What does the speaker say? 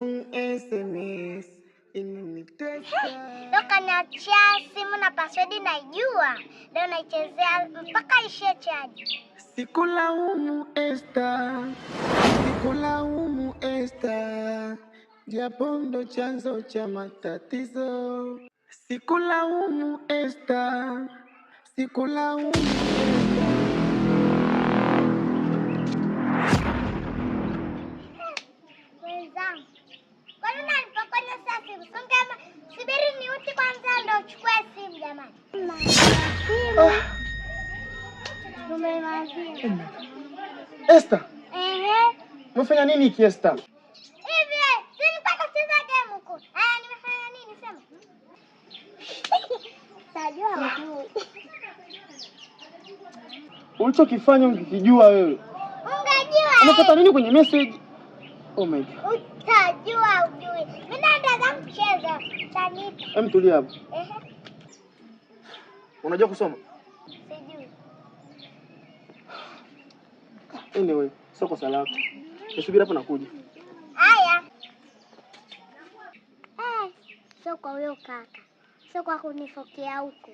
SMS inanitesa. Leo kaniachia simu na password naijua. Leo naichezea mpaka ishie chaji. Sikulaumu Esther, sikulaumu Esther, japo ndo chanzo cha matatizo. Sikulaumu Esther, sikulaumu Esther. Wenzangu, kwani unanipokonya sasa simu? Songea, subiri niuti kwanza ndo uchukue simu jamani. Simu. Tumemaliza. Esther, Ehe. umefanya nini hiki, Esther? Hivi, si nilikuwa nacheza game huko. Haya, nimefanya nini sema? Tajua hujui. Ulichokifanya ungekijua wewe. Ungejua. Umepata nini kwenye message? Oh my God. Utajua hujui. Mimi naenda zangu kucheza. Utanipa. Hem, tulia hapo. Ehe. Unajua kusoma? Sijui. Anyway, sio kosa lako. Nisubiri hapo, nakuja. Haya. Eh, sio kwa huyo kaka. Sio kwa kunifokea huko.